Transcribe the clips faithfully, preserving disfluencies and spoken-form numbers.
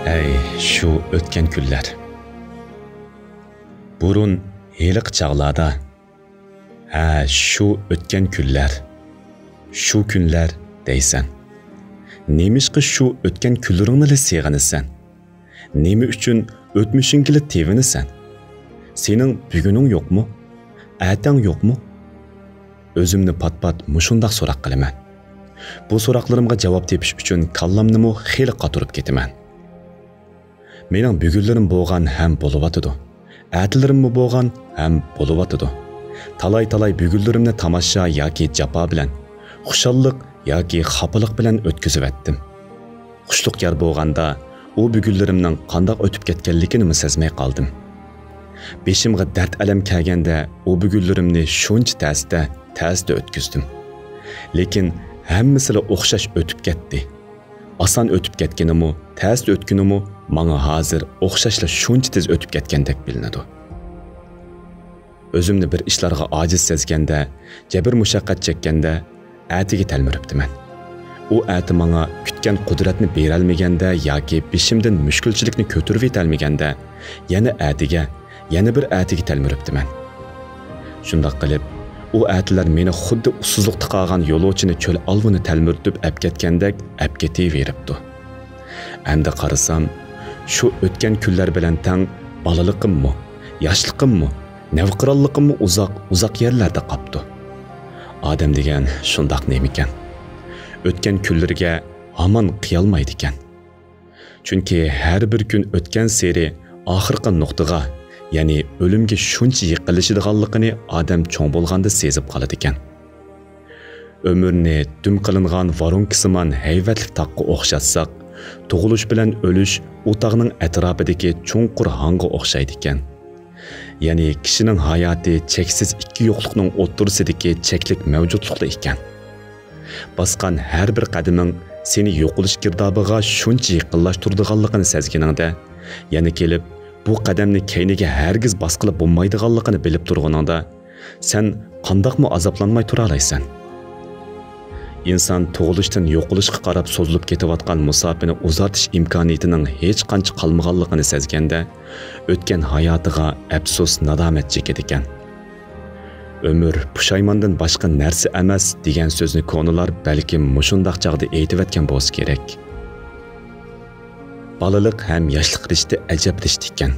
ئەي، شۇ ئۆتكەن كۈنلەر. بۇرۇن ھېلىقى چاغلاردا، ھە، شۇ ئۆتكەن كۈنلەر، شۇ كۈنلەر دەيسەن. نېمىشقا شۇ ئۆتكەن كۈنلىرىڭنىلا سېغىنىسەن؟ نېمە ئۈچۈن ئۆتمۈشۈڭگىلا تېۋىنىسەن؟ سېنىڭ بۈگۈنۈڭ يوقمۇ؟ ئەتەڭ يوقمۇ؟ ئۆزۈمنى پات-پات مۇشۇنداق سوراق قىلىمەن. بۇ سوراقلىرىمغا جاۋاب تېپىش ئۈچۈن كاللامنىمۇ خېلى قاتۇرۇپ كېتىمەن. مېنىڭ بۈگۈنلىرىم بولغان ھەم بولۇۋاتىدۇ. ئەتىلىرىممۇ بولغان ھەم بولۇۋاتىدۇ. تالاي-تالاي بۈگۈنلىرىمنى تاماشا ياكى جاپا بىلەن، خۇشاللىق ياكى خاپىلىق بىلەن ئۆتكۈزۈۋەتتىم. خۇشلۇق يار بولغاندا، ئۇ بۈگۈنلىرىمنىڭ قانداق ئۆتۈپ كەتكەنلىكىنىمۇ سەزمەي قالدىم. بېشىمغا دەرد-ئەلەم كەلگەندە، ئۇ بۈگۈنلىرىمنى شۇنچە تەستە، تەستە ئۆتكۈزدۈم. لېكىن ھەممىسىلا ئوخشاش ئۆتۈپ كەتتى. ئاسان ئۆتۈپ كەتكىنىمۇ، تەستە ئۆتكىنىمۇ ماڭا ھازىر ئوخشاشلا شۇنچە تېز ئۆتۈپ كەتكەندەك بىلىنىدۇ. ئۆزۈمنى بىر ئىشلارغا ئاجىز سەزگەندە، جەبىر-مۇشەققەت چەككەندە، ئەتىگە تەلمۈرۈپتىمەن. ئۇ ئەتە ماڭا كۈتكەن قۇدرەتنى بېرەلمىگەندە ياكى بېشىمدىن مۈشكۈلچىلىكنى كۆتۈرۈۋېتەلمىگەندە، يەنە ئەتىگە، يەنە بىر ئەتىگە تەلمۈرۈپتىمەن. شۇنداق قىلىپ، ئۇ ئەتىلەر مېنى خۇددى ئۇسسۇزلۇقتا قالغان يولۇچىنى چۆل ئالۋۇنى تەلمۈرتۈپ ئەپكەتكەندەك ئەپكېتىۋېرىپتۇ. ئەمدى قارىسام، شۇ ئۆتكەن كۈنلەر بىلەن تەڭ بالىلىقىممۇ، ياشلىقىممۇ، نەۋقىرانلىقىممۇ ئۇزاق، ئۇزاق يەرلەردە قاپتۇ. ئادەم دېگەن شۇنداق نېمىكەن؟ ئۆتكەن كۈنلىرىگە ھامان قىيالمايدىكەن. چۈنكى ھەر بىر كۈن ئۆتكەنسېرى ئاخىرقى نۇقتىغا، يەنى ئۆلۈمگە شۇنچە يېقىنلىشىدىغانلىقىنى ئادەم چوڭ بولغاندا سېزىپ قالىدىكەن. ئۆمۈرنى دۈم قىلىنغان ۋارونكىسىمان ھەيۋەتلىك تاغقا ئوخشاتساق، تۇغۇلۇش بىلەن ئۆلۈش ئۇ تاغنىڭ ئەتراپىدىكى چوڭقۇر ھاڭغا ئوخشايدىكەن. يەنى كىشىنىڭ ھاياتى چەكسىز ئىككى يوقلۇقنىڭ ئوتتۇرىسىدىكى چەكلىك مەۋجۇتلۇقلا ئىكەن. باسقان ھەر بىر قەدىمىڭ سېنى يوقىلىش گىردابىغا شۇنچە يېقىنلاشتۇرىدىغانلىقىنى سەزگىنىڭدە، يەنە كېلىپ بۇ قەدەمنى كەينىگە ھەرگىز باسقىلى بولمايدىغانلىقىنى بىلىپ تۇرغىنىڭدا، سەن قانداقمۇ ئازابلانماي تۇرالايسەن؟ ئىنسان تۇغۇلۇشتىن يوقىلىشقا قاراپ سوزۇلۇپ كېتىۋاتقان مۇساپىنى ئۇزارتىش ئىمكانىيىتىنىڭ ھېچقانچە قالمىغانلىقىنى سەزگەندە، ئۆتكەن ھاياتىغا ئەپسۇس، نادامەت چېكىدىكەن. «ئۆمۈر پۇشايماندىن باشقا نەرسە ئەمەس» دېگەن سۆزنى كونىلار بەلكىم مۇشۇنداق چاغدا ئېيتىۋەتكەن بولسا كېرەك. بالىلىق ھەم ياشلىق رىشتە ئەجەب رىشتە ئىكەن.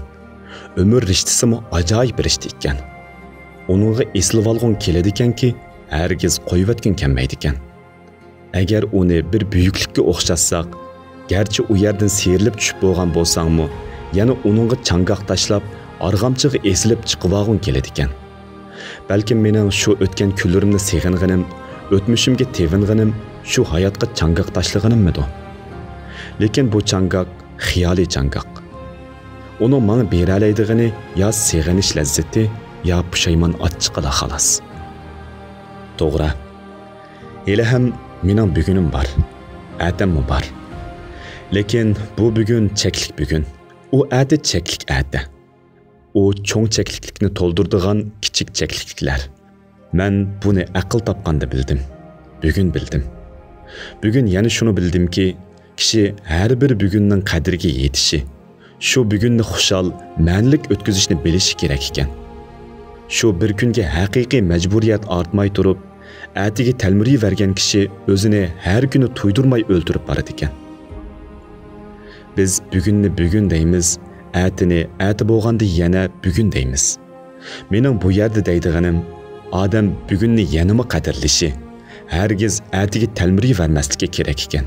ئۆمۈر رىشتىسىمۇ ئاجايىپ رىشتە ئىكەن. ئۇنىڭغا ئېسىلىۋالغۇڭ كېلىدىكەنكى، ھەرگىز قويۇۋەتكۈڭ كەلمەيدىكەن. ئەگەر ئۇنى بىر بۈيۈكلۈككە ئوخشاتساق، گەرچە ئۇ يەردىن سىيرىلىپ چۈشۈپ بولغان بولساڭمۇ، يەنە ئۇنىڭغا چاڭگاق تاشلاپ، ئارغامچىغا ئېسىلىپ چىقىۋالغۇڭ كېلىدىكەن. بەلكىم مېنىڭ شۇ ئۆتكەن كۈنلىرىمنى سېغىنغىنىم، ئۆتمۈشۈمگە تېۋىنغىنىم، شۇ ھاياتقا چاڭگاق تاشلىغىنىممىدۇ؟ لېكىن بۇ چاڭگاق خىيالىي چاڭگاق. ئۇنىڭ ماڭا بېرەلەيدىغىنى يا سېغىنىش لەززىتى، يا پۇشايمان ئاچچىقىلا خالاس. توغرا، ھېلىھەم مېنىڭ بۈگۈنۈم بار، ئەتەممۇ بار. لېكىن بۇ بۈگۈن چەكلىك بۈگۈن، ئۇ ئەتە چەكلىك ئەتە. ئۇ چوڭ چەكلىكلىكنى تولدۇرىدىغان كىچىك چەكلىكلىكلەر. مەن بۇنى ئەقىل تاپقاندا بىلدىم. بۈگۈن بىلدىم. بۈگۈن يەنە شۇنى بىلدىمكى، كىشى ھەر بىر بۈگۈننىڭ قەدرىگە يېتىشى، شۇ بۈگۈننى خۇشال، مەنىلىك ئۆتكۈزۈشنى بىلىشى كېرەك ئىكەن. شۇ بىر كۈنگە ھەقىقىي مەجبۇرىيەت ئارتماي تۇرۇپ، ئەتىگە تەلمۈرۈۋەرگەن كىشى ئۆزىنى ھەر كۈنى تۇيدۇرماي ئۆلتۈرۈپ بارىدىكەن. بىز بۈگۈننى بۈگۈن دەيمىز، ئەتىنى ئەتە بولغاندا يەنە بۈگۈن دەيمىز. مېنىڭ بۇ يەردە دەيدىغىنىم، ئادەم بۈگۈننى يەنىمۇ قەدىرلىشى، ھەرگىز ئەتىگە تەلمۈرۈۋەرمەسلىكى كېرەك ئىكەن.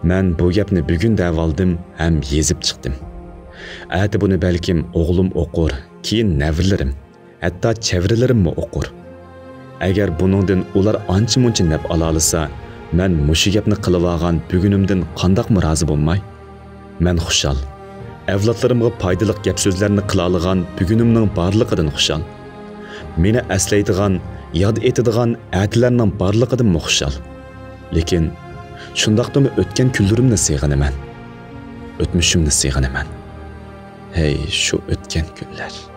مەن بۇ گەپنى بۈگۈن دەۋالدىم ھەم يېزىپ چىقتىم. ئەتە بۇنى بەلكىم ئوغلۇم ئوقۇر، كېيىن نەۋرىلىرىم، ھەتتا چەۋرىلىرىممۇ ئوقۇر. ئەگەر بۇنىڭدىن ئۇلار ئانچە-مۇنچە نەپ ئالالىسا، مەن مۇشۇ گەپنى قىلىۋالغان بۈگۈنۈمدىن قانداقمۇ رازى بولماي؟ مەن خۇشال. ئەۋلادلىرىمغا پايدىلىق گەپ-سۆزلەرنى قىلالىغان بۈگۈنۈمنىڭ بارلىقىدىن خۇشال. مېنى ئەسلەيدىغان، ياد ئېتىدىغان ئەتىلەرنىڭ بارلىقىدىنمۇ خۇشال. لېكىن شۇنداقتىمۇ ئۆتكەن كۈنلىرىمنى سېغىنىمەن. ئۆتمۈشۈمنى سېغىنىمەن. ھەي، شۇ ئۆتكەن كۈنلەر!